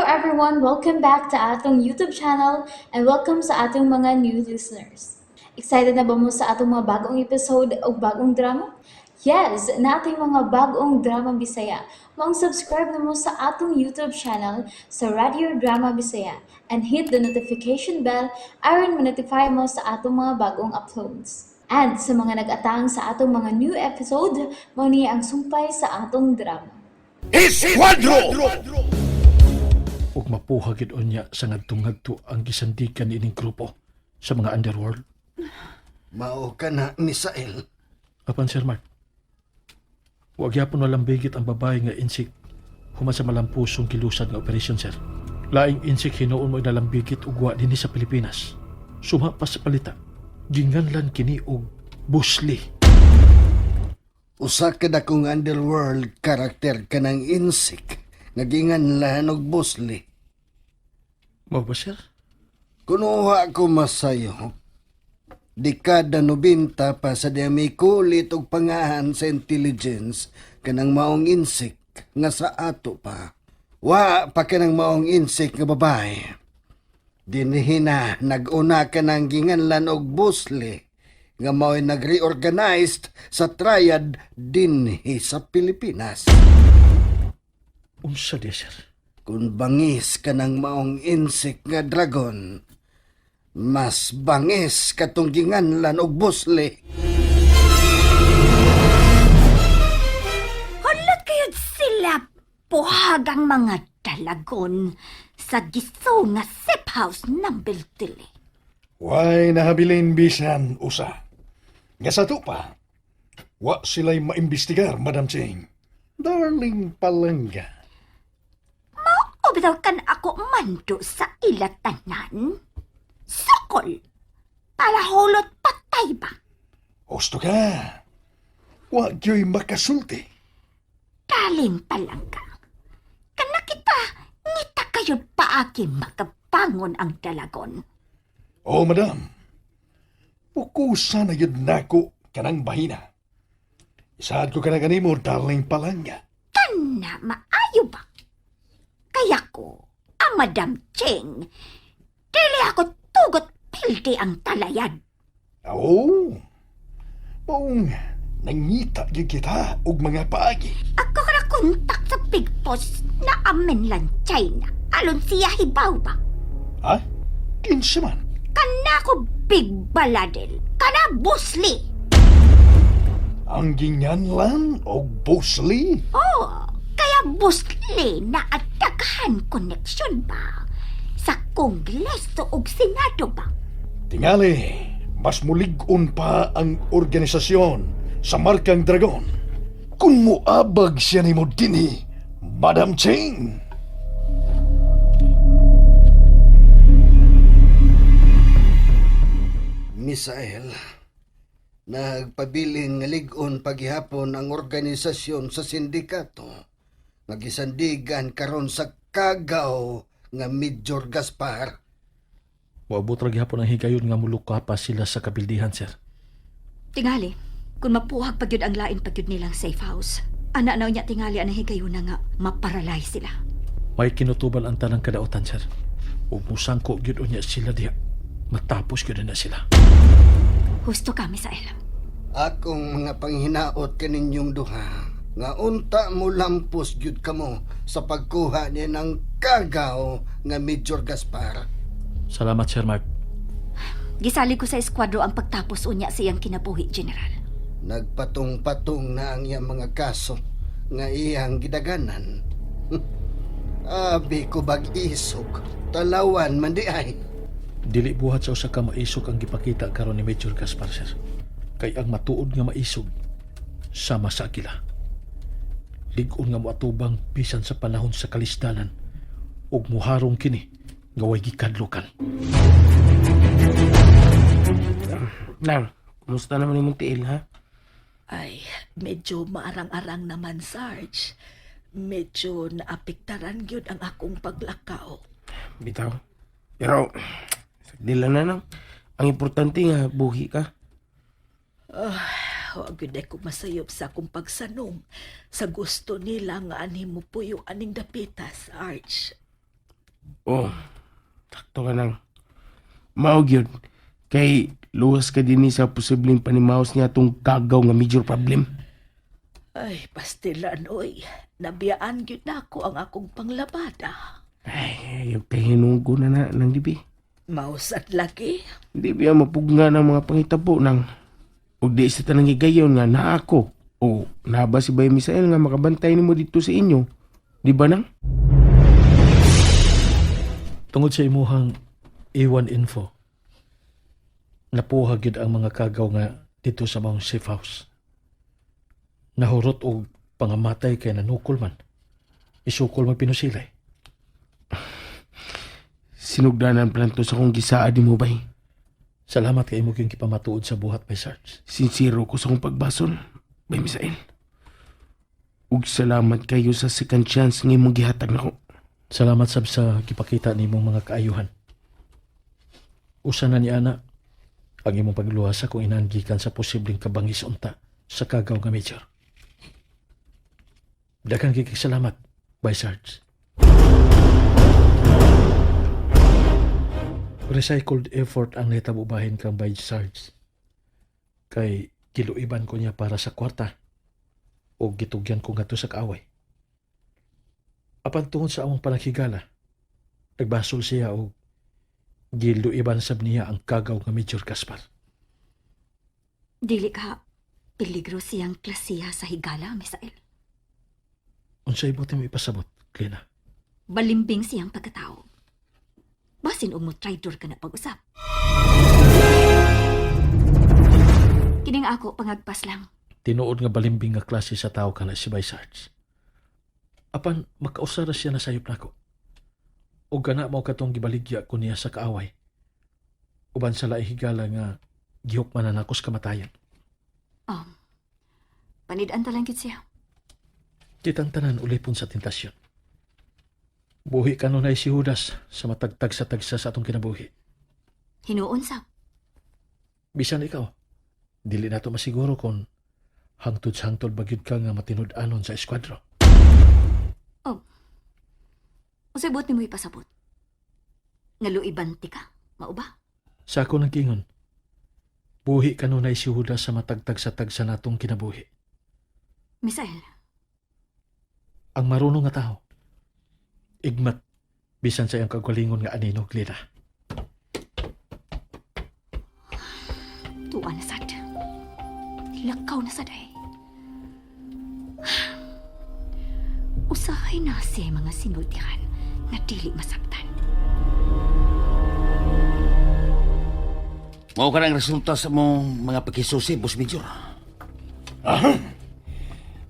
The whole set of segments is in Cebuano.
Everyone! Welcome back to atong YouTube channel and welcome sa atong mga new listeners. Excited na ba mo sa atong mga bagong episode o bagong drama? Yes, naa tay mga bagong drama Bisaya. Maong subscribe na mo sa atong YouTube channel sa Radio Drama Bisaya and hit the notification bell aron ma-notify mo sa atong mga bagong uploads. And sa mga nag-atang sa atong mga new episode, mao ni ang sumpay sa atong drama. Esquadro! Ug mapuha gid unya sa ngadtong-ngadto ang gisandigan niining grupo sa mga underworld. Mao ka na, Misael. Apan, Sir Mark, wa gyapon malambigit ang babae nga insik human sa malampusong kilusad nga operasyon, sir. Laing insik hinuon mo nalambigit ug wa dinhi sa Pilipinas. Suma pa sa palita, ginganlan kini og Busli. Usa ka dakong underworld karakter kanang insik nga ginganlan og Busli. Mao ba, sir? Kunuha ko masayo. Dekada 90 pa sa di kulit og pangahan sa intelligence kanang maong insik nga sa ato pa. Wa pa kanang maong insik nga babae. Dinhi na nag-una kanang ginganlan og Busli nga mao'y nag-reorganized sa triad dinhi sa Pilipinas. Unsa di, sir? Kung bangis ka ng maong insik nga dragon, mas bangis katong ginganlan og busli. Hulot kayod sila puhag ang mga dalagon sa giso nga safe house number 3. Way nahabilin bisan usa. Nga sa pa, wa sila'y maimbestigar, Madam Ching. Darling palangga. O bitaw kan ako mando sa ila tanan? Sokol! Palahulot patay ba? Husto ka. Wa gyo'y makasulti. Daling palangga. Kana kita, ngita kayo paagi makabangon ang dalagon. Oh, madam. Pukusa na yun nako kanang bahina. Isaad ko kanang kanimo, darling palangga. Kana maayo ba? Kaya ko, ang Madam Ching, dili ako tugot pildi ang talayan. Oo. Maong nangita gyud kita og mga paagi. Ako ka na kontak sa Big Boss na amin lang China. Alon siya hibaw ba? Ha? Kinsa man? Kana ko Big Baladel. Kana Busli. Ang ginganlan og Busli? Oh, kaya Busli na atakahan koneksyon ba? Sa Kongreso ug Senado ba? Tingali, mas mulig-on pa ang organisasyon sa Markang Dragon. Kung muabag siya nimo dinhi, Madam Ching. Misael, nagpabilin nga lig-on paghihapon ang organisasyon sa sindikato nga gisandigan karon sa kagaw nga Major Gaspar. Moabot ra gihapon ang higayon nga muluka pa sila sa kabildihan, sir. Tingali, kung mapuhag pagyud ang lain pagyud nilang safe house, ana na niya tingali ang higayon na nga maparalyze sila. May kinutubal ang tanang kadautan, sir. Ug musangko gyud unya sila diha. Matapos gyud na sila. Husto ka, Misael. Akong mga panghinaot kaninyong duha nga unta mo lampos gyud kamo sa pagkuha niya ng kagaw nga Major Gaspar. Salamat, Sir Mark. Gisalig ko sa eskwadro ang pagtapos unya sa iyang kinabuhi, General. Nagpatong-patong na ang iyang mga kaso nga iyang gidaganan. Abi ko bag-isog, talawan man di ay. Dili buhat sa usa ka maisog ang gipakita karon ni Major Gaspar, sir. Kay ang matuod nga maisog sama sa agila. Lig-on nga moatubang bisan sa panahon sa kalisdanan ug muharong kini nga way gikadlukan. Nang, kumusta naman imong tiil, ha? Ay, medyo maarang-arang naman, Sarge. Medyo naapektaran gyud ang akong paglakaw. Bitaw. Pero, sagdila na nang. Ang importante nga, buhi ka. Wa gyud ay ko masayop sa akong pagsanong sa gusto nila nga anhi mo puyo aning dapita, Sarge. Oh, sakto ka nang. Mao gyud kay luwas ka dinhi sa posibleng panimaos niya atong kagaw nga major problem. Ay, pastilan, oy. Nabiyaan gyud nako ang akong panglabada. Ay, ayaw kay hinugo na na nang dibi. Mausad lagi. Di biya mapugna ng mga pangitabo nang ug di sa tanang higayon nga naa ako o naa ba si Bay Misael nga makabantay nimo dito sa inyo. Di ba nang? Tungod sa imuhang A1 info, napuha gyud ang mga kagaw nga dito sa maong safe house. Nahurot og pangamatay kay nanukol man. Isukol man pinusilay. Sinugdanan planto sa kong gisaad nimo bay. Salamat kay imo gyud gipamatuod sa buhat bay Sarge. Sinsero ko sa kong pagbason, Bay Misael. Ug salamat kayo sa second chance nga imong gihatag nako. Salamat sab sa gipakita nimong mga kaayuhan. Usa na ni ana ang imong pagluwas sa kung inaan gikan sa posibleng kabangis unta sa kagaw nga major. Daghang kay salamat, Bay Sarge. Recycled effort ang nahitabo bahin kang Bay Sarge. Kay giluiban ko niya para sa kwarta o gitugyan ko ngadto sa kaaway. Apan tungod sa among panaghigala, nagbasol siya og giluiban sab niya ang kagaw nga Major Gaspar. Dili ka peligro siyang klasiha sa higala, Misael. Unsay buti mo ipasabot, Klina? Balimbing siyang pagkatao. Basin og mo traidor ka na pag-usap. Kining ako pangagpas lang. Tinuod nga balimbing nga klase sa tao kana si Bay Sarge. Apan makausara siya na sayop nako. Og gana mao katong gibaligya ko niya sa kaaway. Uban sa laing higala nga gihukman na nako sa kamatayan. Panid-an ta lang gid siya. Kitang tanan ulipon sa tentasyon. Buhi kanunay si Judas sa matagtag sa tagsa sa atong kinabuhi. Hinuon sa. Bisan ikaw, dili nato masiguro kung hangtod sa hangtod ba gyud ka nga matinud-anon sa eskwadro. Unsay buot nimo ipasabot? Nga luiban ti ka, mao ba? Sa ako nang kingon, buhi kanunay si Judas sa matagtag sa tagsa natong kinabuhi. Misael, Ang marunong nga tao, igmat bisan sa iyang kagalingon nga anino, Glida. tuwa na sad. Lakaw na sad ay. Usahay na siya mga sinultihan nga dili masabtan. Mao ka ng resulta sa mong mga pagkisusi, Boss Major.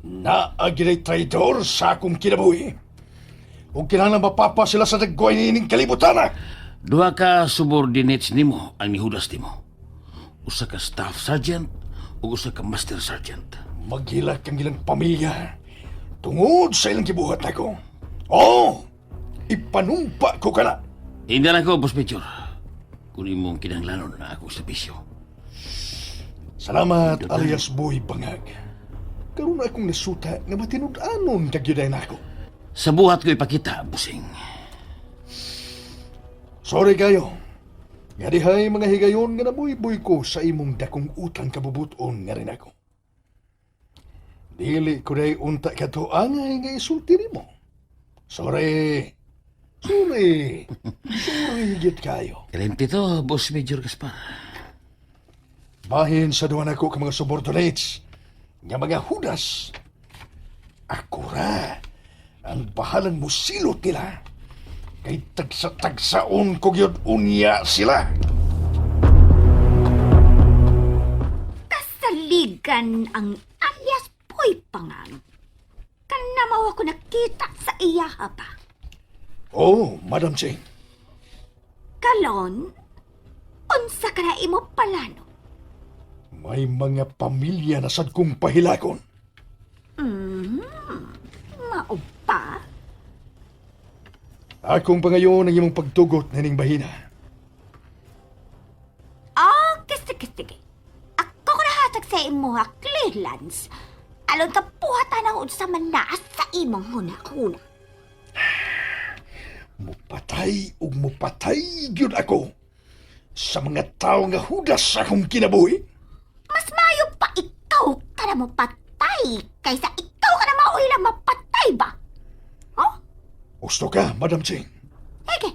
Naagilay traidor sa akong kinabuhi. Ug kinahanglan mapapa sila sa dagway niining kalibutan. ah. Duha ka subordinates nimo ang nihudas nimo. Usa ka staff sergeant ug usa ka master sergeant. Maghilak ang ilang pamilya tungod sa ilang gibuhat nako. Oh, ipanumpa ko kana. Hindi lang ko, Boss Major. Kung imong kinahanglanon na ako serbisyo. Salamat alias Boy Bangag. Karon akong nasuta nga matinud-anon kagyuday nako. Sa buhat ko ipakita, busing. Sorry kayo. Nga dihay mga higayon nga nabuyboy ko sa imong dakong utang kabubuton nga rin ako. Dili ko day unta kato angay nga isulti nimo. Sorry. Sorry. Sorry higit kayo. Kalente to, Boss Major Gaspar. Bahin sa duha nako ka mga subordinates nga mga hudas. Ako ra ang bahalang musilot nila. Kay tagsa-tagsaon ko gyud unya sila. Kasaligan ang alias Boy Pangang. Kanamaw ako nakita sa iyaha pa. Oh, Madam Ching. Kalon, unsa ka na imo palano? May mga pamilya na sad kong pahilakon. Mao ba? Akong pangayon ang imong pagtugot nining bahina. Okay, sige, sige. Ako ko nahatag sa imo ha, clearance. Alon ka buhatan na unsa man naa sa imong huna-huna. Mupatay Mupatay ug mupatay gyud ako sa mga tao nga hudas sa akong kinabuhi. Mas maayo pa ikaw ka na mapatay kaysa ikaw ka na maoy na mapatay ba? Oh? Gusto ka, Madam Ching? Ege.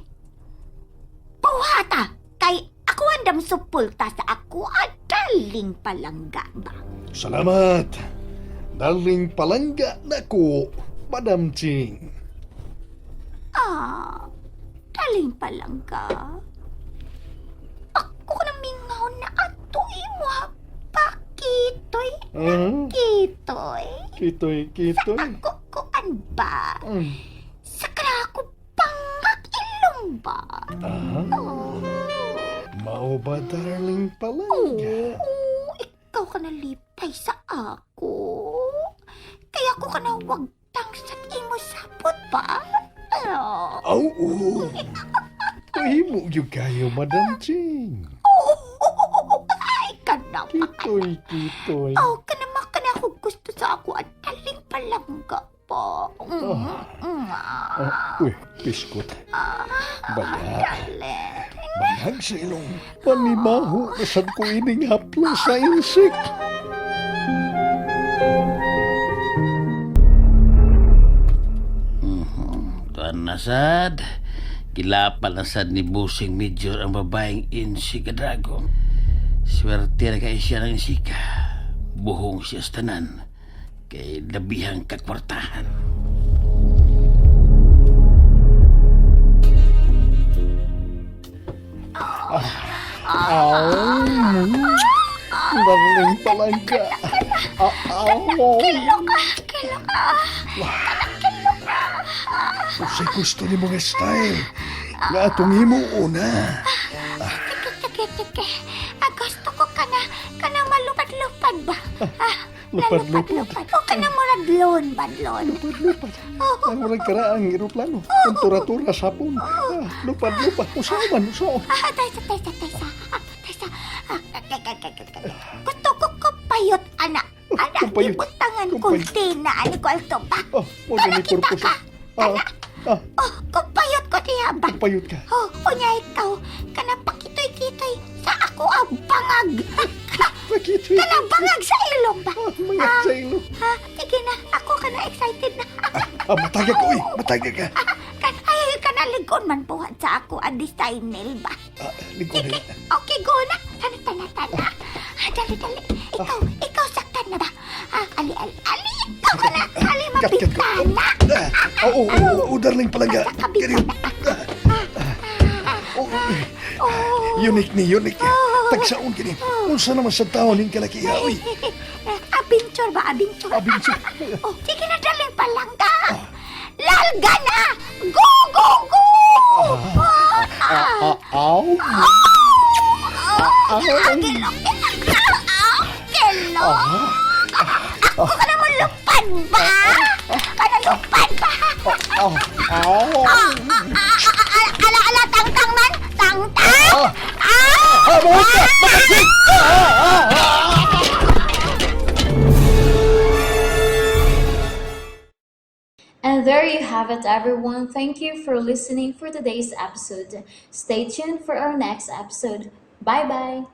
Buhata kay ako andam supulta sa ako adaling palangga ba? Salamat. Darling palangga nako, Madam Ching. Ah, daling palangga. Ako na mingaw na ato imo ha. Pakitoy, kitoy. Kitoy, kitoy. Ako kuan ba? Sa kana ako pangak ilong ba? Ah, Oh. mao ba, darling palangga? Oo, ikaw ka nalipay sa ako. Kaya ako ka na wagtang sa imo sapot ba? Oh. Aw, oo. Mahimo gyud kayo, Madam Ching. Ay, kana pa. Kitoy, kitoy. Oh, kana makana ako gusto sa ako at taling palangga pa. Ah, uy, biskot. Baya, Darling. manghag sa ilong. Panimaho na sad ko ining haplo sa insik. Tuan na sad. Gilapal na sad ni Busing Major ang babaeng Insika Dragon. Swerte na kay siya ng Insika. Buhong siya sa tanan. Kay labihang kakwartahan. Darling palangga. Ah, aw. Kilo ka, kilo ka. Usay gusto ni mga style. Nga atong himuon na. Teke, teke, teke. Ah, gusto ko ka na, ka na malupad-lupad ba? Ah, Lupad-lupad. nalupad-lupad. O ka na murag loan ba, loan? Lupad-lupad. Ang murag karaang eroplano. Ang tura-tura sa hapon. Ah, lupad-lupad. Usaw man, usaw. Ah, taysa, taysa, taysa. Ah, taysa. Ah, kay, kay, kay, kay, kay. Gusto ko kupayot, ana. Ana, Kupayot. ibutangan Kupayot. kultina, ani ko alto ba? Oh, mo ni Kita purpose. ka. Ah, ah, Oh, kupayot ko diha ba? payot ka. Oh, unya ikaw, kanang pakitoy-kitoy sa ako ang bangag. Pakitoy. Kanang bangag sa ilong ba? Ah, mga sa ilong. Ha, sige na, ako ka na excited na. Ah, mataga ka, uy. Mataga ka. Kan, ay, kanaligon man buhat sa ako ang design nil ba? Ah, lingkod Sige, na. okay, go na. Tana, tana, tana. Ah, dali, dali. Ikaw, ikaw, saktan na ba? Ah, ali, ali, ali, ikaw ka na. Ali, Kat, kat, kat. mabintana. Ah, oo, oo, oo, darling palangga. Sa kabintana. Oh, Oh. unique ni, unique. Tagsaon kini. Unsa naman sa taon ning kalakiha, uy. Adventure ba? Adventure. Adventure. Oh, sige na, darling palangga. Lalga na! Go, go, go! Ah, aw. Ah, Kelok, kelok, kelok. Ako ka na mo lupad ba? Ka na lupad ba? Aw, aw. Ah, ah, ah, ah, Ala, ala, tang, tang man! Tang, tang! Ah! Ah, mawag ka! Makasig! And there you have it, everyone. Thank you for listening for today's episode. Stay tuned for our next episode. Bye bye.